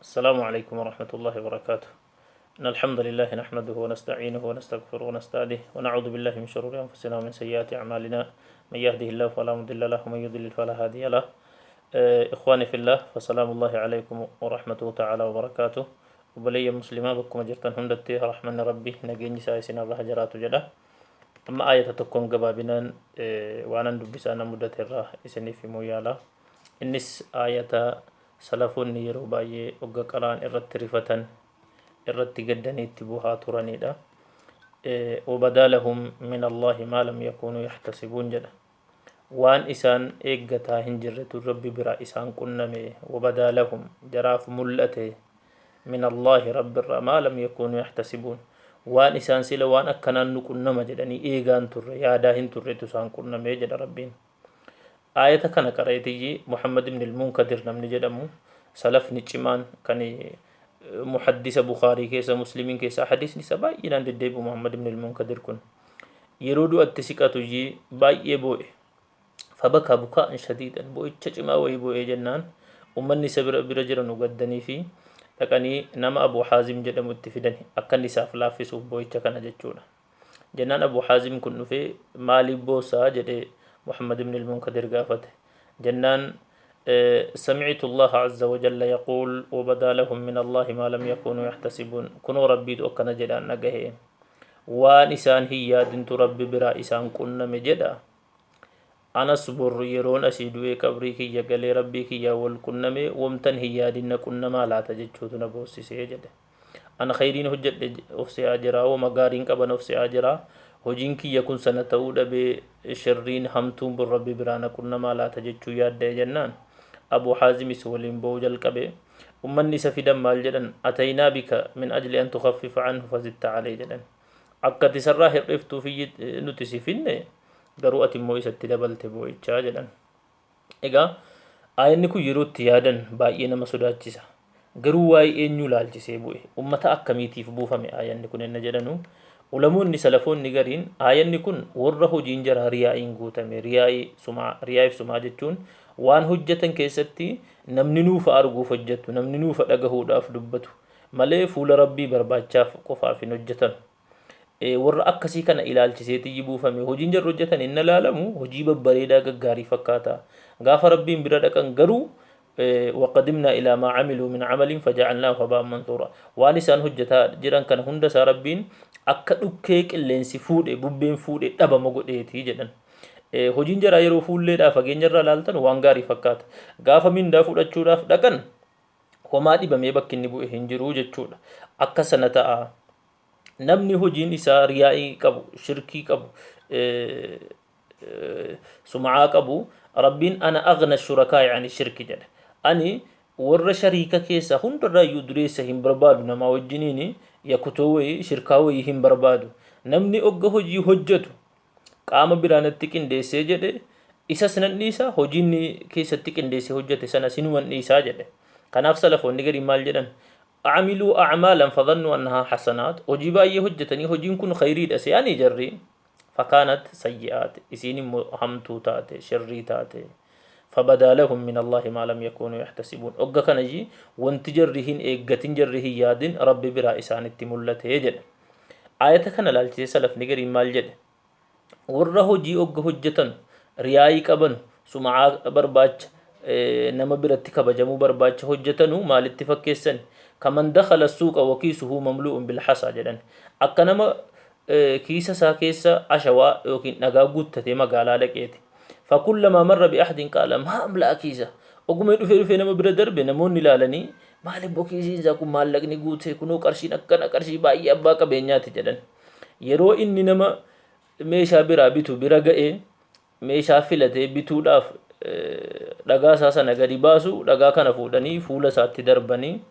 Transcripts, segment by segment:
السلام عليكم ورحمة الله وبركاته. إن الحمد لله نحمده ونستعينه ونستغفره ونستهديه، ونعوذ بالله من شرور أنفسنا ومن سيئات أعمالنا. من يهده الله فلا مضل له ومن يضلل فلا هادي له. إخواني في الله، فسلام الله عليكم ورحمته تعالى وبركاته. وبلي مسلمة بكم جرتن هندتي رحمن ربي نجيني سايسين الله جرات جدا. أما آية تكون قبابنا وأنا دبسانا مدة الراه إسني في مويالا. إنس آية salafoonni yeroo baay'ee ogga qaraan irratti rifatan, irratti gaddanii itti bu'aa turanidha. وبدا لهم من الله ما لم يكونوا يحتسبون jedha. Waan isaan eeggataa hin jirretu Rabbi biraa isaan qunname. وبدا لهم, jaraaf mul'ate, من الله, Rabbi irraa, ما لم يكونوا يحتسبون, waan isaan sila waan akkanaan nu qunnama jedhanii eegaan turre, yaadaa hin turretu isaan qunname jedha Rabbiin. Aayata kana qareetiyyi Muhammad ibn al-Munkadir namni jedhamu, salafni cimaan kan muhaddisa Bukhaarii keessa, Muslimiin keessa hadiisni isa baay'inaan deddeebi'u, Muhammad ibn al-Munkadir kun yeroo du'atti siqatuyyi baay'ee boo'e. فبكى بكاء شديدا, boo'icha cimaa wayii boo'ee jennaan ummanni isa bira jiran gaddanii fi dhaqanii nama Abu Haazim jedhamu itti fidan, akka inni isaaf laaffisuuf boo'icha kana jechuudha. Jennaan Abu Haazim kun dhufee, "Maaliif boossaa?" jedhee Muhammad ibn al-Munkadir gaafate. Jennaan, "سمعت الله عز وجل يقول: وبدا لهم من الله ما لم يكونوا يحتسبون. كنوا ربي أكنا جدان نجهه waan isaan hin yaadintu Rabbi biraa isaan qunname jedha. Anas bor yeroon asii du'ee qabrii kiyya galee Rabbii kiyya wal qunname, wamtan hin yaadin na qunnamaa laata jechuutu na boossisee" jedhe. Ana khayriin hojjedhe of se'aa jira, wama gaariin qaban of se'aa jira. Hojiin kiyya kun sana ta'uu dhabee shirriin hamtuun bor Rabbi biraa na qunnamaa laata jechuu yaaddee jennaan Abu Haazimis waliin bo'uu jalqabe. Ummanni isa fidan maal jedhan? "أتينا بك من أجل أن تخفف عنه فزدت عليه" jedhan. Akka ati isarraa hir'iftuuf nuti si finne, garuu ati immoo isatti dabalte boo'ichaa jedhan. Egaa aayanni kun yeroo itti yaadan baay'ee nama sodaachisa. Garuu waa'ee eenyuu laalchisee bu'e? Ummata akkamiitiif buufame aayanni kun enna jedhanu, ulamoonni salafoonni gariin aayanni kun warra hojiin jaraa riyaa'iin guutame, riyaa'ii sumaa, riyaa'iif sumaa jechuun waan hojjetan keessatti namni nuufa arguuf hojjetu, namni nuufa dhagahuudhaaf dubbatu malee fuula Rabbii barbaachaaf qofaaf hin hojjetan. Warra akkasii kana ilaalchiseetii buufame. Hojiin jarri hojjetan inni ilaalamu hojii babbareedaa gaggaarii fakkaata. Gaafa Rabbiin bira dhaqan garuu وقدمنا إلى ما عملوا من عمل فجعلناه هباء منثورا, waan isaan hojjetaa jiran kana hunda isaa Rabbiin akka dhukkee qilleensi fuudhe, bubbeen fuudhe dhabama godheetii jedhan. Hojiin jaraa yeroo fuulleedhaa fageenyarraa ilaaltan waan gaarii fakkaata. Gaafa mindaa fudhachuudhaaf dhaqan homaa dhibamee bakki inni bu'e hin jiru jechuudha. Akka sana ta'a. Namni hojiin isaa riyaa'ii qabu, shirkii qabu, sum'aa qabu, Rabbiin "أنا أغنى الشركاء عن الشرك" jedha. Ani warra shariika keessa hundarraayyuu dureessa, hin barbaadu namaa wajjiniin yakutoo wayii, shirkaa wayii hin barbaadu. Namni ogga hojii hojjetu qaama biraanatti qindeessee jedhe, isas nan dhiisa, hojiin keessatti qindeessee hojjete sana sinuman dhiisaa jedhe. Kanaaf salafoonni gadi maal jedhan? عملوا أعمالا فظنوا أنها حسنات, hojii baay'ee hojjetanii hojiin kun khayriidha se'anii jarri, فكانت سيئات, isiin immoo hamtuu taate, sharrii taate. فبدا لهم من الله ما لم يكونوا يحتسبون, ogga kana ji wanti jarri hin eeggatin, jarri hin yaadin Rabbi biraa isaanitti mul'ate jedhe. Ayata kana laalchisee salafni gariin maal jedhe? Warra hojii ogga hojjetan riyaayii qaban, suma'aa barbaacha, nama biratti kabajamuu barbaacha hojjetanu maalitti fakkeessan? كمن دخل السوق وكيسه مملوء بالحصى jedhan. Akka nama kiisa isaa keessa ashawaa yookiin dhagaa guuttatee magaalaa dhaqeeti. فكلما مر بأحد قال: ما أملأ كيسه. Oguma dhufee dhufee nama bira darbe, namoonni ilaalanii, "Maaliif kiisiin isaa kun maallaqni guute kunoo, qarshiin akkana, qarshii baay'ee, abbaa qabeenyaati" jedhan. Yeroo inni nama meeshaa biraa bitu bira ga'ee meeshaa filatee bituudhaaf dhagaa isaa sana gadi baasu, dhagaa kana fuudhanii fuula isaatti darbanii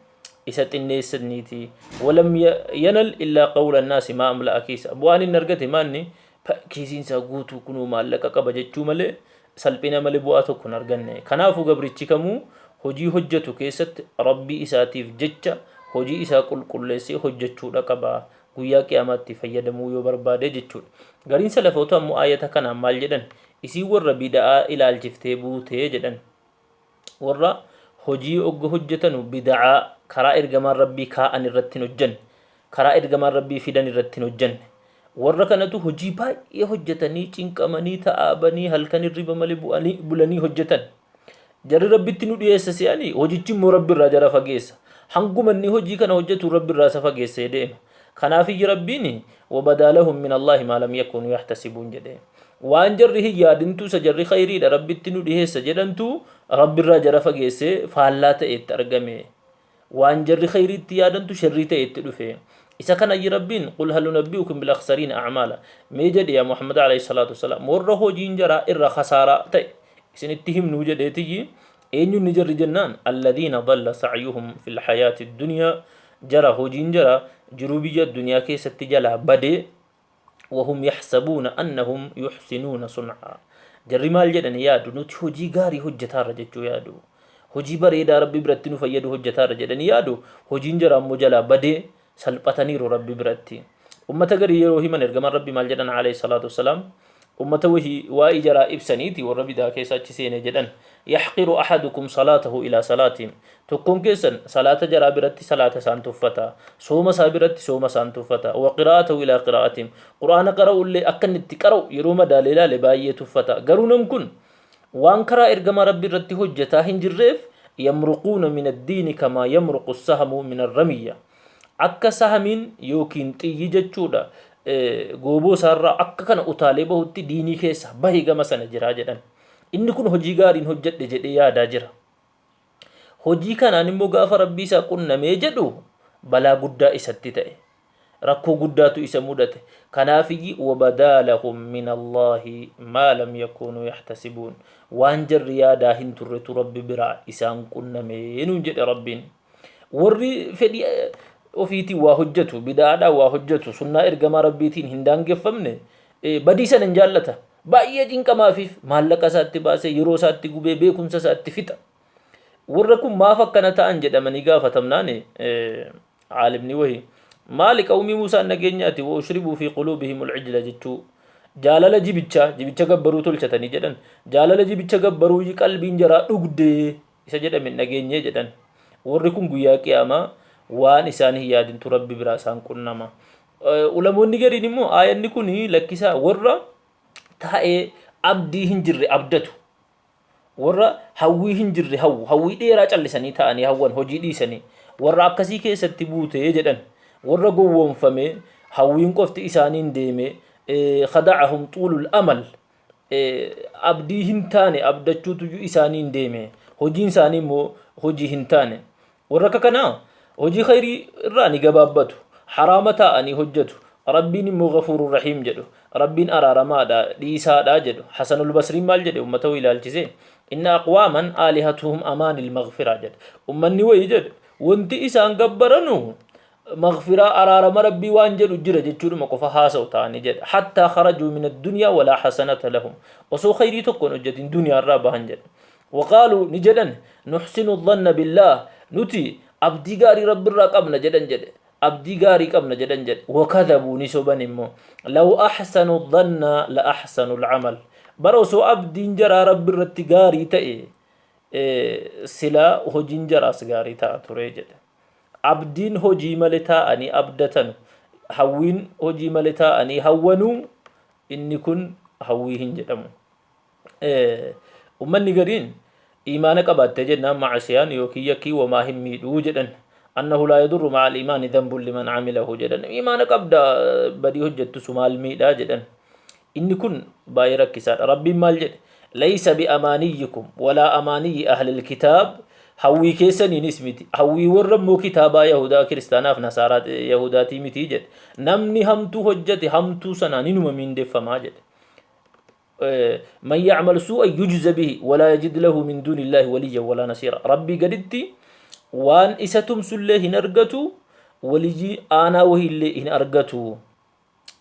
isa xinneessaniiti. ولم ينل إلا قول الناس: ما أملأ كيسه. Bu'aan inni argate maanni? Kiisiin isaa guutuu kunuu maallaqa qaba jechuu malee, salphina malee bu'aa tokko hin arganne. Kanaafuu gabrichi kamuu hojii hojjetu keessatti Rabbii isaatiif jecha hojii isaa qulqulleessee hojjechuudha qaba, guyyaa qiyaamaatti fayyadamuu yoo barbaade jechuudha. Gariin salafoota ammoo ayata kanaan maal jedhan? Isii warra bida'aa ilaalchiftee buutee jedhan. Warra Hojii ogga hojjetanu bida'aa karaa ergamaan Rabbii kaa'an irratti hin hojjanne, karaa ergamaan Rabbii fidan irratti hin hojjanne. Warra kanatu hojii baay'ee hojjetanii, cinqamanii, ta'aabanii, halkan hirriba malee bu'anii bulanii hojjetan. Jarri Rabbitti nu dhiyeessa se'anii, hojichi immoo Rabbi irraa jara fageessa. Hanguma inni hojii kana hojjetu Rabbi irraa isa fageessee deema. Kanaafiyyi Rabbiin wabadaa lahum min Allaahi maa lam yakuunu yahtasibuun jedhe. Waan jarri hin yaadintu isa jarri khayriidha Rabbitti nu dhiheessa jedhantu Rabbirraa jara fageessee faallaa ta'e itti argame. Waan jarri khayriitti yaadantu sharrii ta'e itti dhufe. Isa kanayyi Rabbiin qul hal nunabbi'ukum bil akhsariina a'maala. Mee jedhi yaa Muhammad alayhi salaatu wassalaam, warra hojiin jaraa irra khasaaraa ta'e isinitti himnuu jedheetiyyi. Eenyu inni jarri jennaan, alladhiina dalla sa'yuhum fil hayaati dunyaa, jara hojiin jara jiruu biyya addunyaa keessatti jalaa badee, wahum yaxsabuuna annahum yuxsinuuna sun'aa. Jarri maal jedhani yaadu? Nuti hojii gaarii hojjetaarra jechuu yaadu, hojii bareedaa Rabbi biratti nu fayyadu hojjetaarra jedhanii yaadu. Hojiin jaraa immoo jalaa badee salphataniiru Rabbi biratti. Ummata garii yeroo himan ergamaan Rabbi maal jedhan alayhi salaatu wassalaam? Ummata wahii waa'ee jaraa ibsaniiti warra bidaa keessa achi seene jedhan. Yaxqiru ahadukum salaatahu ilaa salaatihim. Tokkoon keessan salaata jaraa biratti salaata isaan tuffata, sooma isaa biratti sooma isaan tuffata. Wa qiraa'atahu ilaa qiraa'atihim. Qur'aana qara'ullee akka inni itti qara'u yeroo madaalee ilaale baay'ee tuffata. Garuu nam kun waan karaa ergamaa Rabbi irratti hojjetaa hin jirreef, yamruquuna min addiini kamaa yamruqu sahamu min arramiyya. Akka sahamiin yookiin xiyyi jechuudha gooboo isaarraa akka kana utaalee bahutti diinii keessa bahe gama sana jiraa jedhan. Inni kun hojii gaariin hojjedhe jedhee yaadaa jira. Hojii kanaan immoo gaafa Rabbii isaa qunnamee jedhu balaa guddaa isatti ta'e. Rakkoo guddaatu isa mudate. Kanaafiyyi wabadaa lahum min Allaahi maa lam yakuunuu yahtasibuun. Waan jarri yaadaa hin turretu Rabbi biraa isaan qunname nuun jedhe Rabbiin. Warri fedhii ofiitiin waa hojjetu, bida'aadhaan waa hojjetu, sunnaa ergamaa Rabbiitiin hin daangeffamne, badii sana hin jaallata. Baay'ee cinqamaafiif maallaqa isaatti baasee, yeroo isaatti gubee, beekumsa isaatti fixa. Warra kun maaf akkana ta'an jedhamanii gaafatamnaan, caalimni wahii maali, qawmii Muusaan nageenyaati wa ushribuu fi quluubihim ulcijla jechuu, jaalala jibichaa, jibicha gabbaruu tolchatanii jedhan. Jaalala jibicha gabbaruu qalbiin jaraa dhugdee isa jedhame hin dhageenyee jedhan. Warri kun guyyaa qiyaamaa waan isaan hin yaadintu Rabbi biraa isaan qunnama. Ulamoonni gariin immoo aayanni kun lakkisaa warra taa'ee abdii hin jirre abdatu, warra hawwii hin jirre hawwu, hawwii dheeraa callisanii taa'anii hawwan, hojii dhiisanii, warra akkasii keessatti buutee jedhan. Warra gowwoomfame, hawwiin qofti isaaniin deeme, khada'ahum xuulul amal, abdii hin taane abdachuutu isaaniin deeme, hojiin isaanii immoo hojii hin taane. Warra akka kanaa hojii khayrii irraa ni gabaabbatu, haraama taa'anii hojjetu. Rabbiin immoo ghafuurur rahiim jedhu, Rabbiin araaramaadha, dhiisaadha jedhu. Hasanul Basriin maal jedhe ummata wayii ilaalchisee? Inna aqwaaman aalihatuhum amaanil maghfiraa jedhe. Ummanni wayii jedhe wanti isaan gabbaranu maghfiraa, araarama Rabbii waan jedhu jira jechuudhuma qofa haasa'u ta'anii jedhe. Hattaa kharajuu min addunyaa walaa hasanata lahum. Osoo khayrii tokko hin hojjetin duniyaa irraa bahan jedhe. Waqaaluu, ni jedhan, nuhsinu dhanna billaah, nuti abdii gaarii Rabbirraa qabna jedhan jedhe. Abdii gaarii qabna jedhan jedhe. Wakadhabuu, ni soban immoo. Law ahsanu dhanna la ahsanu al'amal. Bara osoo abdiin jaraa Rabbi irratti gaarii ta'e, silaa hojiin jaraas gaarii ta'a ture jedhe. Abdiin hojii male taa'anii abdatanu, hawwiin hojii male taa'anii hawwanuu, inni kun hawwii hin jedhamu. Ummanni gariin iimaana qabaattee jennaan ma'asiyaan yookiin yakkii wamaa hin miidhuu jedhan. Annahu laa yadurru ma'a al-iimaani dhanbun liman amilahu jedhan. Iimaana qabda, badii hojjettu maal miidhaa jedhan. Inni kun baay'ee rakkisaadha. Rabbiin maal jedhe? Laysa bi amaaniyyikum walaa amaaniyyi ahlil kitaab. Hawwii keessaniinis miti. Hawwii warra immoo kitaabaa Yahudaa, kiristaanaaf nasaaraa Yahudaatii miti jedhe. Namni hamtuu hojjete hamtuu sanaan inuma miindeffamaa jedhe. Man ya'mal suu'an yujza bihi walaa yajid lahu min duunillaahi waliyyan walaa nasiira. Rabbii gaditti waan isa tumsullee hin argatu, waliyyii aanaa wahiillee hin argatu.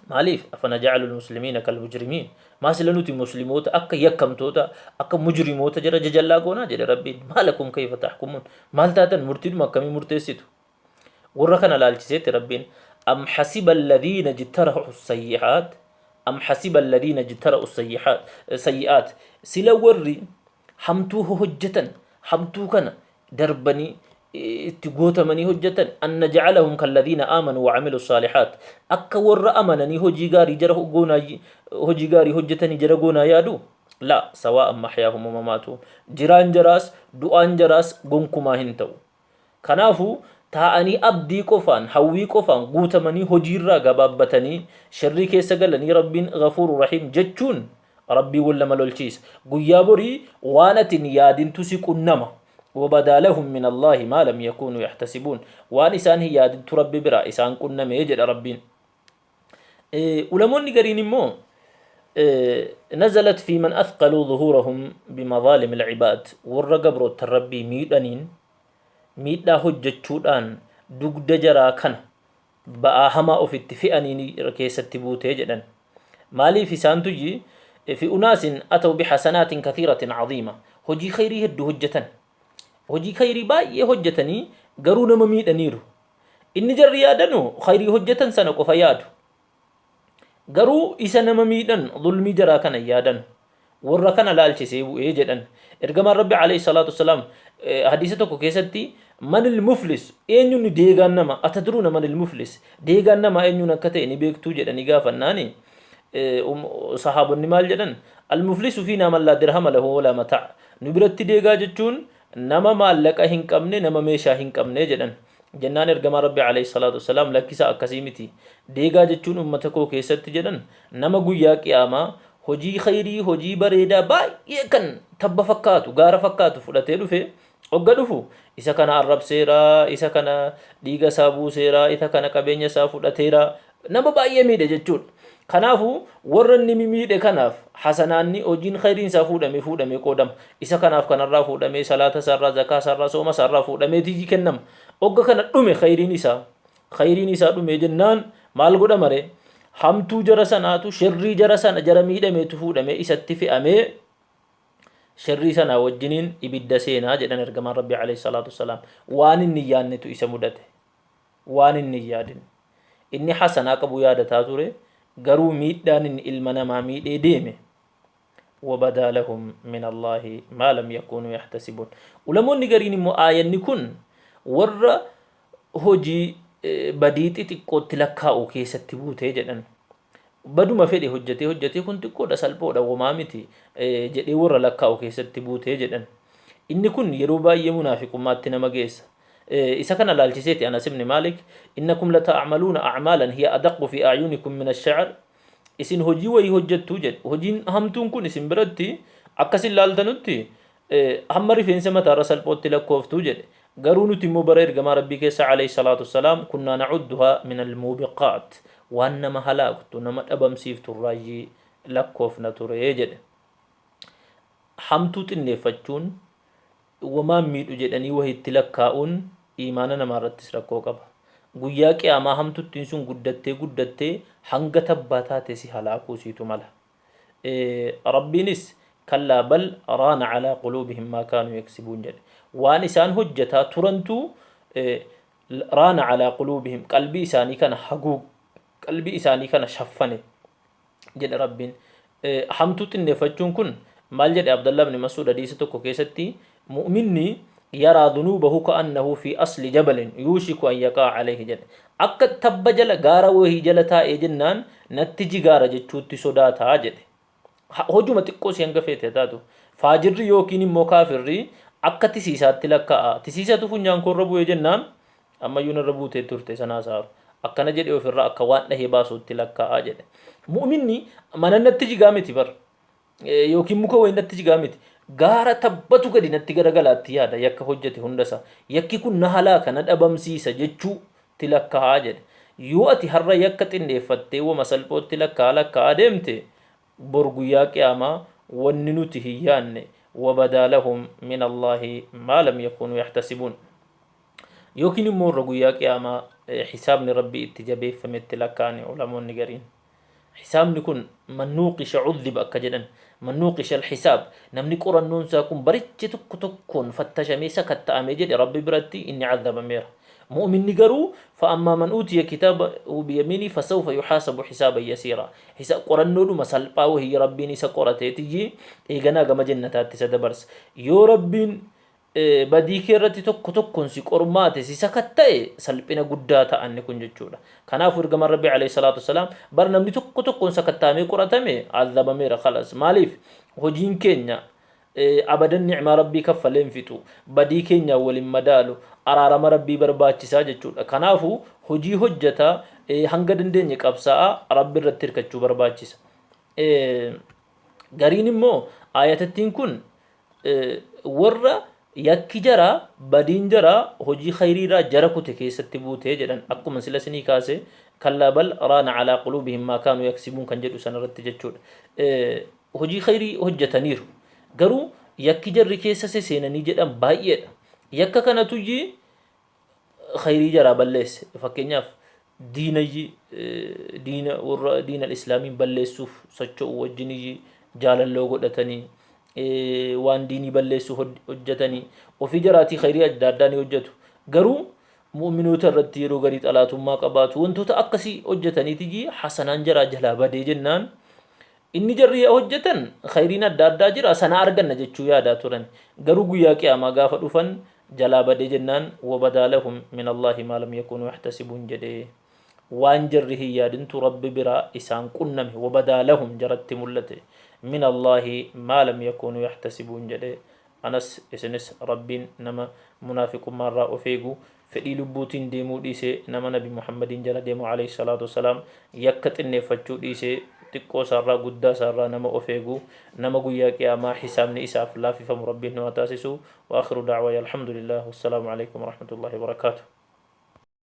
Maaliif? Afanaja'alul muslimiina kal mujrimiin. Maa sila nuti muslimoota akka yakkamtoota, akka mujrimoota jara jajallaa goonaa jedhe Rabbiin. Maalakum kayfa tahkumuun. Maal taatan, murtiidhuma akkamii murteessitu? Warra kana laalchiseetti Rabbiin am hasiba alladhiina jtarahu sayyi'aat, am hasiba alladhiina jtara'u sayyi'aat, sila warri hamtuu hojjetan hamtuu kana Darbanii itti gootamanii hojjetan. An najcalahum kalladhiina aamanuu wacamilu saalihaat, akka warra amananii hojii gaarii jara goonaa, hojii gaarii hojjetanii jara goonaa yaadu? La sawaa'an maxyaahum wamamaatuhum, jiraan jaraas du'aan jaraas gonkumaa hin ta'u. Kanaafuu taa'anii abdii qofaan, hawwii qofaan guutamanii, hojiirraa gabaabbatanii, sharrii keessa galanii Rabbiin ghafuuru rahiim jechuun Rabbii wal nama lolchiisa. Guyyaa borii waan ati hin yaadintu si qunnama. Wabadaa lahum min Allaahi maa lam yakuunuu yahtasibuun, waan isaan hin yaadintu Rabbi biraa isaan qunname jedha Rabbiin. Ulamoonni gariin immoo nazalat fi man athqaluu zuhuurahum bimadaalim alcibaad, warra gabroottan Rabbii miidhaniin, miidhaa hojjechuudhaan dugda jaraa kana ba'aa hamaa ofitti fe'aniin keessatti buutee jedhan. Maaliif isaan tuyyi fi unaasin ataw bihasanaatin kathiiratin cadiima, hojii khayrii hedduu hojjetan, hojii khayrii baay'ee hojjetanii garuu nama miidhaniiru. Inni jarri yaadanu khayrii hojjetan sana qofa yaadu, garuu isa nama miidhan, zulmii jaraa kana hin yaadanu. Warra kana laalchisee bu'ee jedhan. Ergamaan Rabbi alayhi salaatu wassalaam hadiisa tokko keessatti, man ilmuflis, eenyuun deegaan nama, atadruuna man ilmuflis, deegaan namaa eenyuun akka ta'e ni beektuu jedhanii gaafannaani, sahaabonni maal jedhan? Almuflisu fiinaa man laa dirhama lahu walaa mataa, nu biratti deegaa jechuun nama maallaqa hin qabne, nama meeshaa hin qabne jedhan. Jennaan ergamaan Rabbi alayhi salaatu wassalaam, lakkisaa, akkasii miti, deegaa jechuun ummata koo keessatti jedhan nama guyyaa qiyaamaa hojii khayrii, hojii bareedaa baay'ee kan tabba fakkaatu, gaara fakkaatu fudhatee dhufe. Hogga dhufu isa kana arrabseera, isa kana dhiiga isaa buuseera, isa kana qabeenya isaa fudhateera, nama baay'ee miidhe jechuudha. Kanaafuu warra inni miidhe kanaaf hasanaanni, hojiin khayriin isaa fuudhamee fuudhamee qoodama. Isa kanaaf kanarraa fuudhamee, salaata isaarraa, zakaa isaarraa, sooma isaarraa fuudhamee tiyyi kennama. Hogga kana dhume khayriin isaa, khayriin isaa dhume jennaan maal godhama ree? Hamtuu jara sanaatu, sherrii jara sana, jara miidhameetu fuudhamee isatti fe'amee sherrii sanaa wajjiniin ibidda seenaa jedhan ergamaan Rabbi alayhi salaatu wassalaam. Waan inni hin yaadnetu isa mudate. Waan inni hin yaadin. Inni hasanaa qabu yaadataa ture, garuu miidhaan inni ilma namaa miidhee deeme, wabadaa lahum min Allaahi maa lam yakuunuu yahtasibuun. Ulamoonni gariin immoo aayanni kun warra hojii badii xixiqqootti lakkaa'u keessatti buutee jedhan. Baduma fedhe hojjetee hojjetee kun xiqqoodha, salphoodha, womaa miti jedhee warra lakkaa'u keessatti buutee jedhan. Inni kun yeroo baay'ee munaafiqummaatti nama geessa. Isa kana laalchiseeti Anas ibn Maalik, innakum lata'maluuna a'maalan hiya adaqqu fi a'yunikum min ash-sha'r, isin hojii wayii hojjettu jedhe, hojiin hamtuun kun isin biratti akka isin laaltanutti hamma rifeensa mataarra salphootti lakkooftu jedhe. Garuu nuti immoo bara ergamaa Rabbii keessa alayhi salaatu wassalaam kunnaa na'udduhaa min almuubiqaat, waan nama halaaktu, nama dhabamsiiftu irraayyii lakkoofna ture jedhe. Hamtuu xinneeffachuun, wamaan miidhu jedhanii wahitti lakkaa'uun iimaana namaa irrattis rakkoo qaba. Guyyaa qiyaamaa hamtuttiin sun guddattee guddattee hanga tabbaa taate si halaakuu siitu mala. Rabbiinis kallaa bal raana calaa quluubihim maa kaanuu yaksibuun jedhe. Waan isaan hojjataa turantu raana calaa quluubihim, qalbii isaanii kana haguug, qalbii isaanii kana shaffane jedhe Rabbiin. Hamtuu xinneeffachuun kun maal jedhe Abdallah ibn Mas'uud hadiisa tokko keessatti? Mu'minni yaraa dunuubahu ka'annahu fi asli jabalin yuushiku an yaqaa alayhi jedhe. Akka tabba jala, gaara wahii jala taa'ee jennaan natti jigaara jechuutti sodaataa jedhe. Hojuma xiqqoo si hanga feete taatu. Faajirri yookiin immoo kaafirri akka tisiisaatti lakkaa'a. Tisiisatu funyaan koorra bu'ee jennaan ammayyuu narra buutee turte sanaa saaru. Akkana jedhee ofirraa akka waan dhahee baasuutti lakkaa'aa jedhe. Mu'minni mana natti jigaa miti bar. Yookiin muka wayii natti jigaa miti. Gaara tabbatu gadi natti garagalaatti yaada yakka hojjete hundasaa. Yakki kun na halaaka, na dhabamsiisa jechuutti lakkaa'aa jedhe. Yoo ati har'a yakka xinneeffattee wama salphootti lakkaa'aa lakkaa'aa deemte, bor guyyaa qiyaamaa wanni nuti hin yaanne, wabadaa lahum min Allaahi maa lam yakuunuu yahtasibuun. Yookiin immoo warra guyyaa qiyaamaa hisaabni Rabbii itti jabeeffametti lakkaa'ani ulamoonni gariin. Hisaabni kun man nuuqisha cudhiba akka jedhan, man nuuqisha alhisaab, namni qorannoon isaa kun barichi tokko tokkoon fattashamee sakatta'amee jedhe Rabbi biratti inni cadhabameera. Mu'minni garuu fa'ammaa man uutiya kitaabahu biyamiinii fasawfa yuhaasabu hisaaban yasiiraa. Isa qorannoodhuma salphaa wahii Rabbiin isa qorateetiyyi eeganaa gama jannataatti isa dabarsa. Yoo Rabbiin Badii kee irratti tokko tokkoon si qormaate, si sakatta'e, salphina guddaa ta'anni kun jechuudha. Kanaafuu ergamaan Rabbii alayhi salaatu wasalaam bar namni tokko tokkoon sakatta'amee qoratame azabameera kalas. Maaliif? Hojiin keenya abadan ni'maa Rabbii kaffalee hin fixu. Badii keenyaan waliin madaalu, araarama Rabbii barbaachisaa jechuudha. Kanaafuu hojii hojjetaa, hanga dandeenye qabsaa'aa, Rabbi irratti hirkachuu barbaachisa. Gariin immoo aayatattiin kun warra yakki jaraa, badiin jaraa hojii khayriirraa jara kute keessatti buute jedhan, akkuma sila isinii kaase kallaa bal raana alaa quluubihim maa kaanuu yaksibuun kan jedhu sanarratti jechuudha. Hojii khayrii hojjetaniiru, garuu yakki jarri keessa seseenanii jedhan baay'eedha. Yakka kanatuyyi khayrii jaraa balleesse. Fakkeenyaaf diinayyi, diina warra diina islaamiin balleessuuf socho'u wajjiniyyi jaalalloo godhatanii, waan diinii balleessu hojjetanii, ofii jaraatii khayrii adda addaa ni hojjetu, garuu mu'minoota irratti yeroo garii xalaatummaa qabaatu. Wantoota akkasii hojjetaniitiyyi hasanaan jaraa jalaa badee jennaan, inni jarri hojjetan khayriin adda addaa jira, sana arganna jechuu yaadaa turan, garuu guyyaa qiyaamaa gaafa dhufan jalaa badee jennaan, wabadaa lahum min Allaahi maa lam yakuunuu yahtasibuun jedhee, waan jarri hin yaadintu Rabbi biraa isaan qunname. Wabadaa lahum, jaratti mul'ate, min Allaahi maa lam yakuunuu yahtasibuun jedhee. Anas isinis Rabbiin nama munaafiqummaa irraa of eegu, fedhii lubbuutiin deemuu dhiisee nama nabi Muhammadiin jala deemu alayhi salaatu wasalaam, yakka xinneeffachuu dhiisee xiqqoo isaarraa guddaa isaarraa nama of eegu, nama guyyaa qiyaamaa hisaabni isaaf laaffifamu Rabbiin nu haa taasisu. وآخر دعواي الحمد لله، والسلام عليكم ورحمة الله وبركاته.